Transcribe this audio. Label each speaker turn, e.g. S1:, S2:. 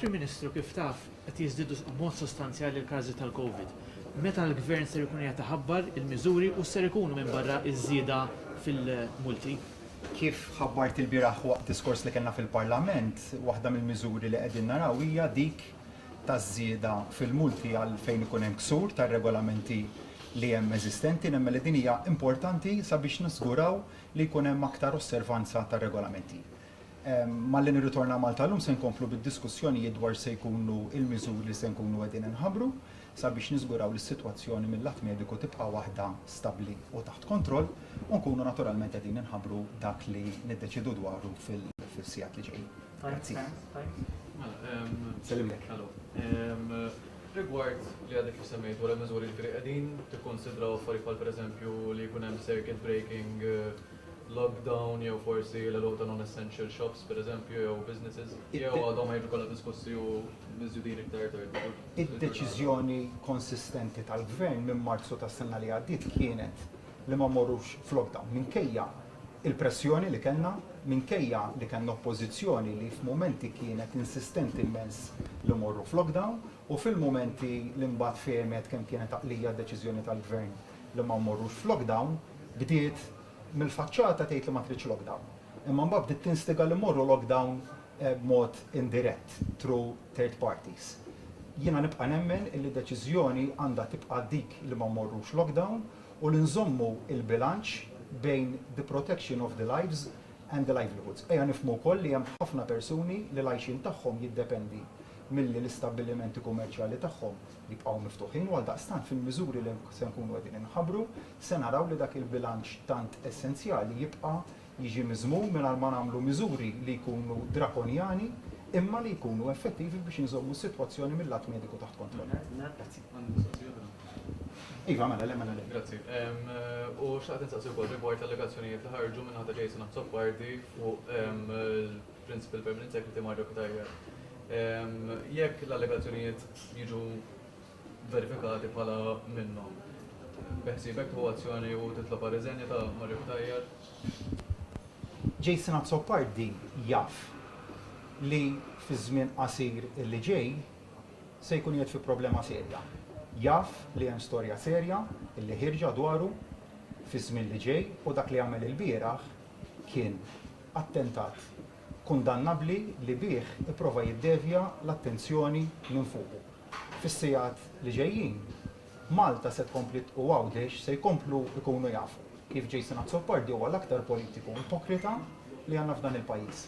S1: Prim Ministru, kif taf, qed jiżdiedu b'mod sostanzjali l-każi tal-Covid. Meta l-Gvern ser ikun qiegħed iħabbar il-miżuri u x'ser ikunu minbarra ż-żieda fil-multi?
S2: Kif ħabbart ilbieraħ waqt diskors li kellna fil-Parlament, waħda mill-miżuri li qegħdin naraw hija dik taż-żieda fil-multi għal fejn ikun hemm ksur tar-regolamenti li hemm eżistenti. Nemmen li din hija importanti sabiex niżguraw li jkun hemm aktar osservanza tar-regolamenti. Malli nirritorna Malta llum se nkomplu bid-diskussjonijiet dwar x'se jkunu l-miżuri li se nkunu qegħdin inħabbru sabiex niżguraw li s-sitwazzjoni mil-lat mediku tibqa' waħda stabbli u taħt kontroll u nkunu naturalment qegħdin inħabbru dak li niddeċiedu dwaru fil-sigħat li ġejjin. Grazzi. Nsellimlek.
S3: Rigward li għadek kif semmejt dwar il-miżuri, jiġifieri qegħdin tikkunsidraw affarijiet bħal pereżempju li jkun hemm circuit breaking, lockdown jew forsi l-għeluq ta' non-essential shops pereżempju jew businesses, jew għadhom ħa jiġu kollha diskussi u miżjudin iktar tard
S2: il-ġurnata? Id-deċiżjoni konsistenti tal-Gvern minn Marzu tas-sena li għaddiet kienet li ma mmorrux f'lockdown minkejja l-pressjoni li kellna, minkejja li kellna Oppożizzjoni li f'mumenti kienet insistenti immens li mmorru f'lockdown u fil-mumenti li mbagħad fehmet kemm kienet għaqlija d-deċiżjoni tal-Gvern li ma mmorrux f'lockdown, bdiet mill-faċċata tgħid li ma tridx lockdown. Imma mbagħad bdiet tinstiga li mmorru lockdown b'mod indirett, through third parties. Jiena nibqa' nemmen illi d-deċiżjoni għandha tibqa' dik li ma mmorrux lockdown u li nżommu l-bilanċ bejn the protection of the lives and the livelihoods. Ejja nifhmu wkoll li hemm ħafna persuni li l-għajxien tagħhom jiddependi milli l-istabbilimenti kummerċjali tagħhom jibqgħu miftuħin u għaldaqstant fil-miżuri li se nkunu qegħdin inħabbru se naraw li dak il-bilanċ tant essenzjali jibqa' jiġi miżmum mingħajr ma nagħmlu miżuri li jkunu drakonjani imma li jkunu effettivi biex inżommu s-sitwazzjoni mil-lat mediku taħt kontroll. Grazzi.
S3: Għandi mistoqsija oħra.
S2: Iva, mela le, mela le.
S3: Grazzi. U xtaqt insaqsi wkoll rigward l-allegazzjonijiet li ħarġu min-naħa ta' Jason Azzopardi fuq il-Principal Permanent Secretary Mario Cutajar. Jekk l-allegazzjonijiet jiġu verifikati bħala minnhom, beħsiebek tieħu azzjoni u titlob għar-riżenja ta' Mario Cutajar?
S2: Jason Azzopardi jaf li fiż-żmien qasir li ġej se jkun qiegħed fi problema serja. Jaf li hemm storja serja li ħierġa dwaru fiż-żmien li ġej u dak li għamel ilbieraħ kien attentat kundannabbli li bih ipprova jiddevja l-attenzjoni minn fuqu. Fis-sigħat li ġejjin, Malta se tkompli u Għawdex se jkomplu jkunu jafu kif Jason Azzopardi huwa l-aktar politiku ipokrita li għandna f'dan il-pajjiż.